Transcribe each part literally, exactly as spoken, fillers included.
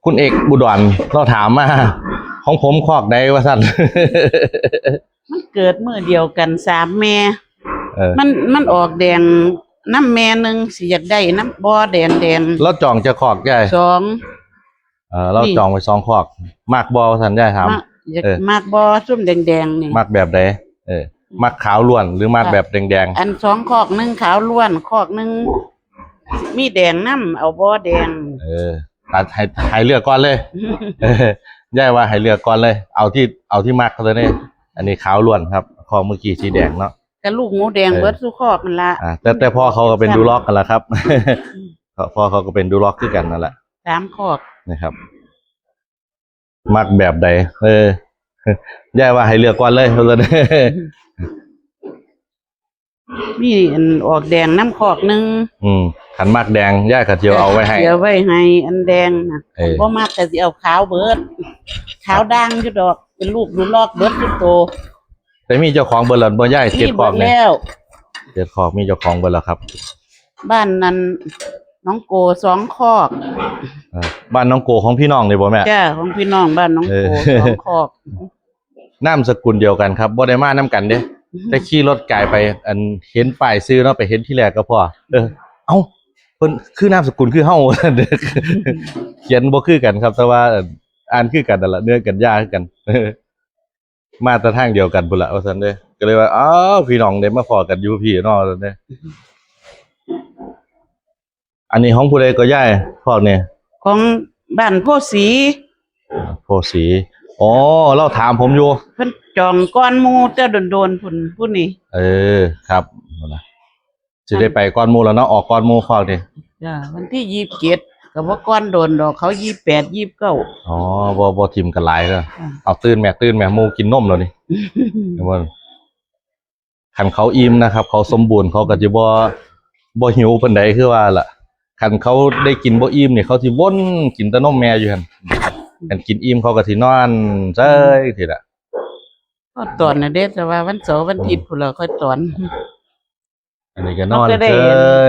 คุณเอกอุดร เราถามมา ของผมคอกใดว่าซั่น มันเกิดมื้อเดียวกันสามแม่ เออ มันมันออกแดงนำแม่หนึ่ง สิอยากได้นำบ่ แดงแดง เราจองจะคอกยาย สอง เออ เรา นี่ จองไปสองคอก มักบ่ว่าซั่นยายถาม มัก อยาก เออ มักบ่ซุ่มแดงๆนี่ มักแบบใด เออ มักขาวล้วนหรือมักแบบแดงๆ อันสองคอกหนึ่งขาวล้วน คอกหนึ่งมีแดงนำ เอาบ่แดง เออ ตัดให้ ให้เลือกก่อนเลย เออ ยายว่าให้เลือกก่อนเลย เอาที่ เอาที่มักเท่านั้นเอง อันนี้ขาวล้วนครับ คอกเมื่อกี้สีแดงเนาะ กับลูกหมูแดง เออ เบิดสู่คอกนั่นละ อ่า แต่ แต่พ่อเขาก็เป็นดูล็อกกันละครับ พ่อเขาก็เป็นดูล็อกคือกันนั่นแหละ สามคอก นะครับ มักแบบใด เออ ยายว่าให้เลือกก่อนเลย ว่าซั่น มีอันออกแดงนำคอกหนึ่ง อืม คันมักแดง ยายก็สิเอาไว้ให้ เสียไว้ให้อันแดงน่ะ เออ บ่มักก็สิเอาขาวเบิด ขาวด่างอยู่ดอก เป็นลูกดูล็อกเบิดทุกโต แต่มีเจ้าของเบิดแล้วบ่ยาย มี เจ็ดคอก เบิด นี่ แล้ว เจ็ดคอกมีเจ้าของเบิดแล้วครับ บ้านนั้นน้องโกสองคอก เออ บ้านน้องโกของพี่น้องนี่บ่แม่ จ้า ของพี่น้องบ้านน้องโก เออ สองคอก นามสกุลเดียวกันครับ บ่ได้มานำกันเด้ แต่ขี่รถกายไป อันเห็นป้ายชื่อเนาะ ไปเห็นที่แรกก็พอ เออ เอ้า เพิ่นคือนามสกุลคือเฮา เขียนบ่คือกันครับ แต่ว่าอ่านคือกันนั่นล่ะ เนื้อกันยาคือกัน มาแต่ทางเดียวกันพุ้นละว่าซั่นเด้ ก็เลยว่า อ้าว พี่น้องได้มาพ้อกันอยู่พี้เนาะว่าซั่นเด้ อันนี้ของผู้ใดก็ยาย คอกนี่ ของบ้านโพธิ์ศรี โพธิ์ศรี อ๋อ เราถามผมอยู่ เพิ่นจองก่อนหมู่แต่โดนๆพุ้น ผู้นี่ เออ ครับ นั่นนะ สิได้ไปก่อนหมู่แล้วเนาะ ออกก่อนหมู่คอกนี่ จ้า วันที่ยี่สิบเจ็ด ก็บ่ก่อนโดนดอก เขายี่สิบแปด ยี่สิบเก้า อ๋อ บ่ บ่ถิ่มกันหลายเด้อ อ่า เอาตื่นแม่ ตื่นแม่ หมู่กินนมแล้วนี่ เห็นบ่ คันเขาอิ่มนะครับ เขาสมบูรณ์ เขาก็สิบ่ บ่หิวปานใดคือว่าล่ะ คันเขาได้กินบ่อิ่มนี่ เขาสิวนกินแต่นมแม่อยู่หั่น คันกินอิ่มเขาก็สินอนเซยทีละ ก็ตอนน่ะเด้ แต่ว่าวันเสาร์วันอาทิตย์พุ้นล่ะค่อยตอน อันนี้ก็นอน เขาก็ได้ เซ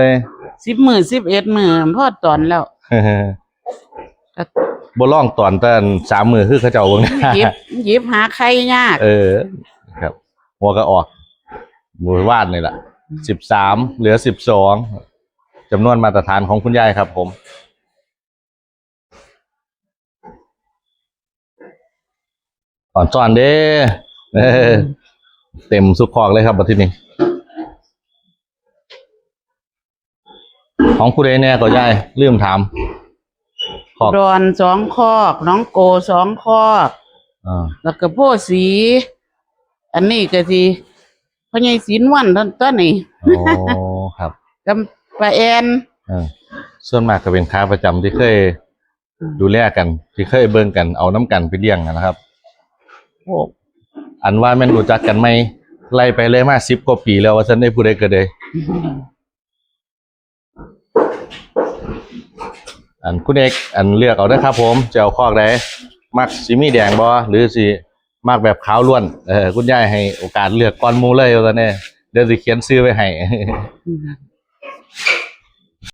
ย สิบมื้อ สิบเอ็ดมื้อ พอตอนแล้ว บ่ลองตอนแต่สามมื้อคือเขาเจ้าเบิ่ง หยิบ หยิบหาไข่ยาก เออ ครับ หัวก็ออก มื้อวานนี่ล่ะ สิบสาม เหลือ สิบสอง จำนวนมาตรฐานของคุณยายครับผม อ่อนซ่อนเด้ เออ เต็มสุดคอกเลยครับบัดทีนี้ ของผู้ใดแน่ก็ยาย ลืมถาม คอก ดอนสองคอก น้องโกสองคอก อ่า แล้วก็โพธิ์ศรี อันนี้ก็สิ พ่อใหญ่ศรีนวลตอน ตอนนี้ อ๋อ ครับ กับป้าแอน เออ ส่วนมากก็เป็นขาประจำที่เคย อืม ดูแลกัน ที่เคยเบิ่งกัน เอานำกันไปเลี้ยงนะครับ โอ้ อันว่าแม่นรู้จักกันใหม่ ไล่ไปเลยมาสิบกว่าปีแล้วว่าซั่นได้ ผู้ใดก็ได้ อันคุณเอก อันเลือกเอาเด้อครับผม จะเอาคอกใด มักสิมีแดงบ่ หรือสิมักแบบขาวล้วน เออ คุณยายให้โอกาสเลือกก่อนหมู่เลยว่าซั่นเด้ เดี๋ยวสิเขียนชื่อไว้ให้ อืม